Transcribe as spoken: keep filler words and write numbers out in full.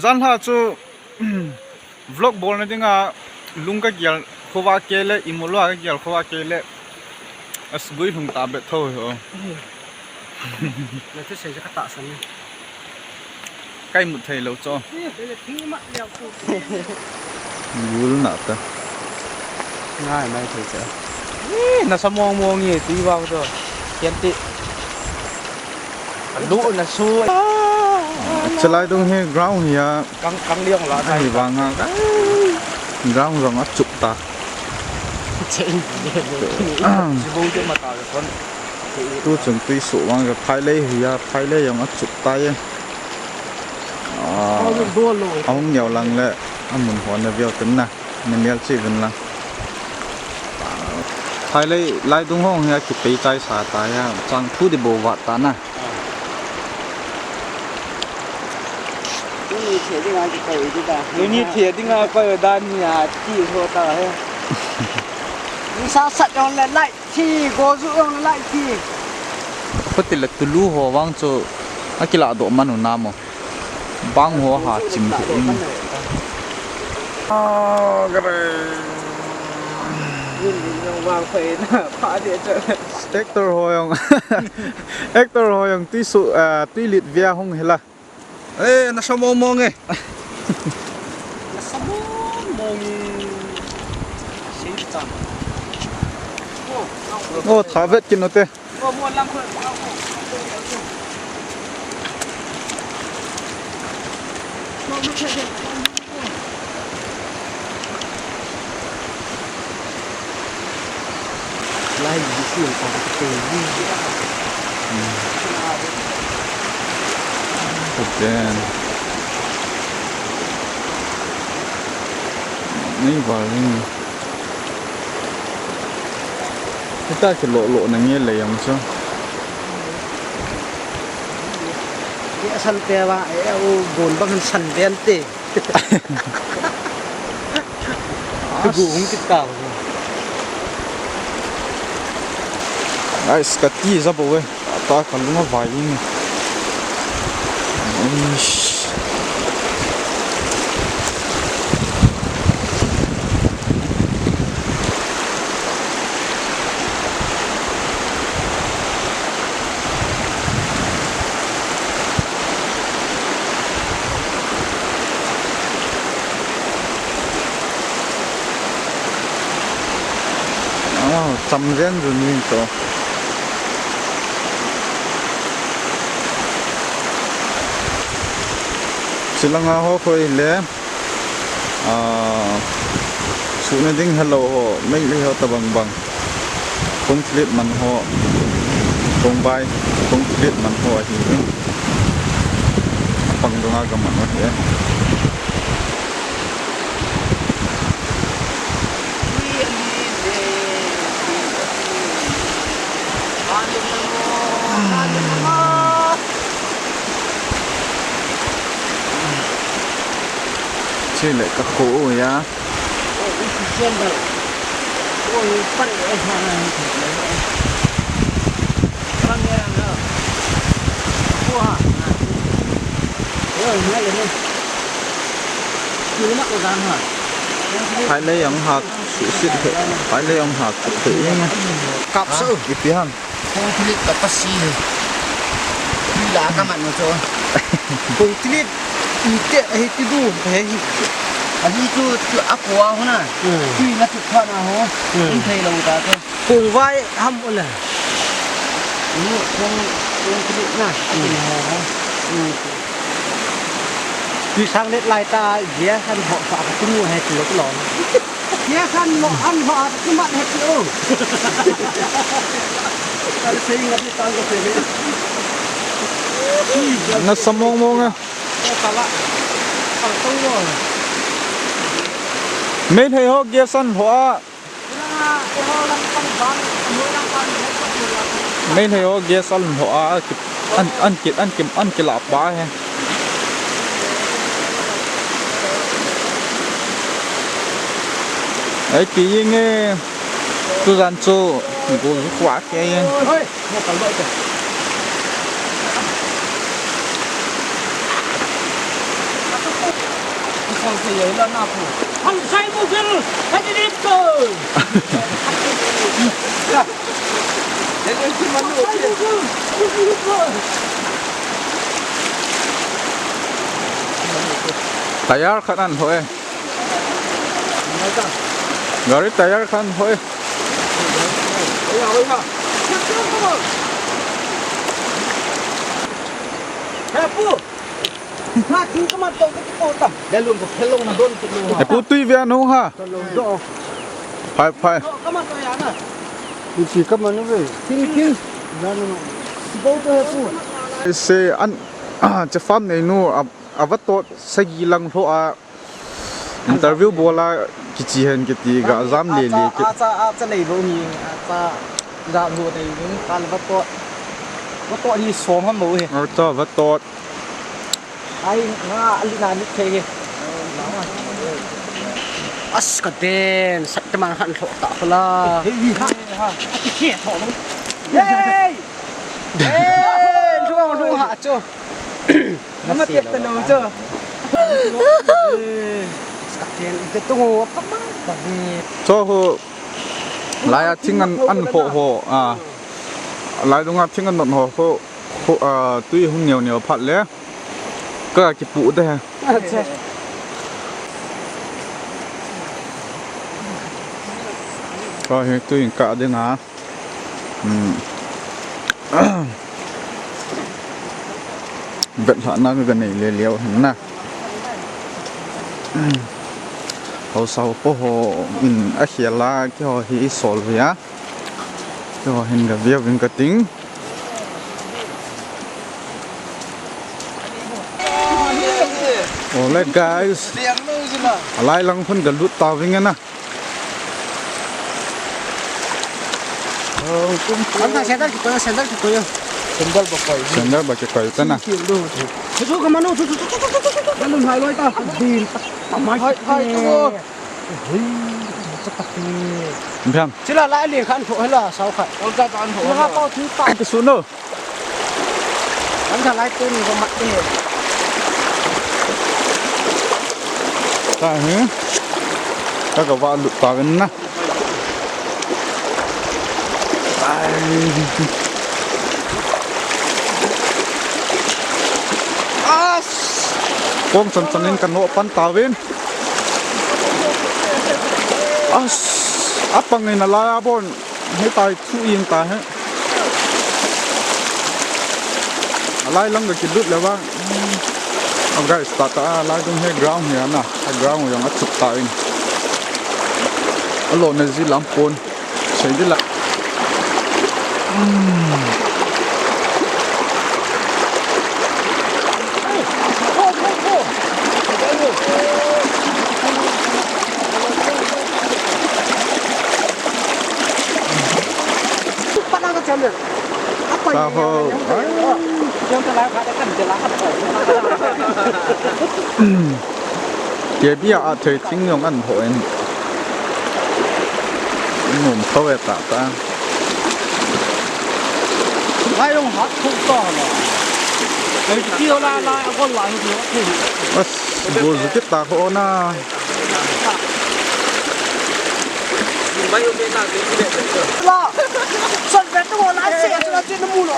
Janhi chu vlog bolna dinga lung kagel khova kei le, imolua kagel khova kei le. As gui lhung ta bet tho ho. Na tu sei ka ta san. Kai mut thei lou cho. Gul na ta. Ngai mai thei cha. Ih, nasa mong mong e, tui vang to. Kian ti. Alu na su. Chalai dung hi ground hi a. Kang, kang liang la. Ahi vang a. Ground jong achup ta. Chen. Sibong te mata kon. Tu chung tui su vang ke phailei hi a, phailei jong achup ta e. Ah, ahung neo lang le amun hon na veu tin na. Na mial chi vin lang. Phailei lai dung hong hi a kipei chai sa ta ya, chang thu di bo vat ta na. Tuni thia dinga kikoi di ta. Tuni thia dinga koi dan ni a ti ho ta he. Ni sa sat jong le lai ti, go ju jong le lai ti. Pati le tulu ho vang chu akila do manu na mo. Bang ho ha chim thei in. Ah, gare. Actor ho jong, actor ho jong tui su, ah, tui lit via hung hila. Eh, nasa mong mong e. Nasa mong mong e. Sei ta. Oh, tha vet kin u te. Lai di si ang pang kuteng di. Kuteng. Nei val ni. Hita kilolo na nge le jong chu. Ye san te va, e, u bon bang han san den te. Ka gu hung kit ta. Guys, ka ti ja bo e. Ta ka lung a vai in. Eish. Oh, cham jen jun ni to. Chilanga ho khoi le. Ah, suhna ding helou ho, Meitei ho tabang bang. Concrete man ho, kongbai, concrete man ho ahi. Apang dunga gaman ho ahi. Chule ka kho u ya. Phailei ang hak susit he. Phailei ang hak susit he. Kap su. Ipi ham. Concrete ka pasi. Tui la ka man mo cho. Concrete inte ahi ti du he hi. Ahi chu chu a ko a ho na. Hmm. Tui na chu pha na ho. Hmm. In thei lo ta ko. Kong vai ham u le. Ni kong, concrete na. Hmm. Atin ho ho. Hmm. Tui sang let lai ta, ye san ho sa ka tu mu he ti lo lo. Ye san mo an ho a tu mat he ti o. Kan sei ngat ni tang ka sei. Nasa mong mong a. Meitei ho gas an lho a. Meitei ho gas an lho a. An, an ki, an ki, an kila pa he. Ai ti nge. Tu jan chu. Gu kwa ke. Hang sai mo kel, hadi dit ko. Hang sai mo kel, hadi dit ko. Tayar khat an ho e. Gari tayar khat an ho e. He pu. Ha, thing kamat to ka po ta. Dalung ko phelong na don ko. E pu tui ve ano ha. Phai, phai. Kamat to ya na. Ni si kamat no ve. Thing, thing. Na no. Si bo to he pu. Se an, ah, che farm nei nu a, a va to sagi lang lho a. Interview bola kichi hen kiti ga jam le le ki. Acha, acha nei bo hi, acha ga lo dei ni, kal va to. Va to ni som ham bo he. Acha va to. Ai, nga ali na ni the he. As ka den, sa te man han tho ta la. He ha. Ati ke tho lo. Yay! Hey, lu lu ha cho. Nama tiap tanau cho. Cho ho. Lai a thing an, an ho ho. A. Lai dunga thing an non ho ho. Ho, a, tui hung neo neo phat le. Ka kipu de. Acha. Ka he tui ka de nga. Hmm. Vetlhahna ka nei le leo hin na. Hmm. Haosa ho po ho in a khel a keiho hi i sol ve a. Keiho hin ka ve ving ka ting. Ole guys. A lai lang phun ka lut ta ving na. Ang ka sandal kikoi, sandal kikoi. Sandal ba koi. Sandal ba kikoi ta na. Thu thu ka manu, thu thu thu thu thu thu. Kan lum hai loi ta. Din. Tamai. Hai, hai, thu. Hei, cha ta ki. Biang. Sila la le khan tho hela sao khat. Ol ka ta an tho. Nga pa thu ta. Ai, ka su no. An ka lai tu ni ko mat te. Ta he. Ka ka va lut ta ven na. Ai. As. Kong chan chan in ka no pan ta ven. As. Apang in a lai a bon. He tai thu in ta he. A lai lang ka kilut le vang. Oh, guys, ta ta, a lai dung he ground hi ana, a ground hi anga chuk ta in. A lo na ji lam pon. Sei di la. Hmm. Sa ho. Kebia a thei thing jong an ho in. Nom tho ve ta ta. Lai jong hat thu to na. Ei ti la la a ko la ni ho. As, go zu ki ta ho na. La. Son pe tu la se la ti mu lo.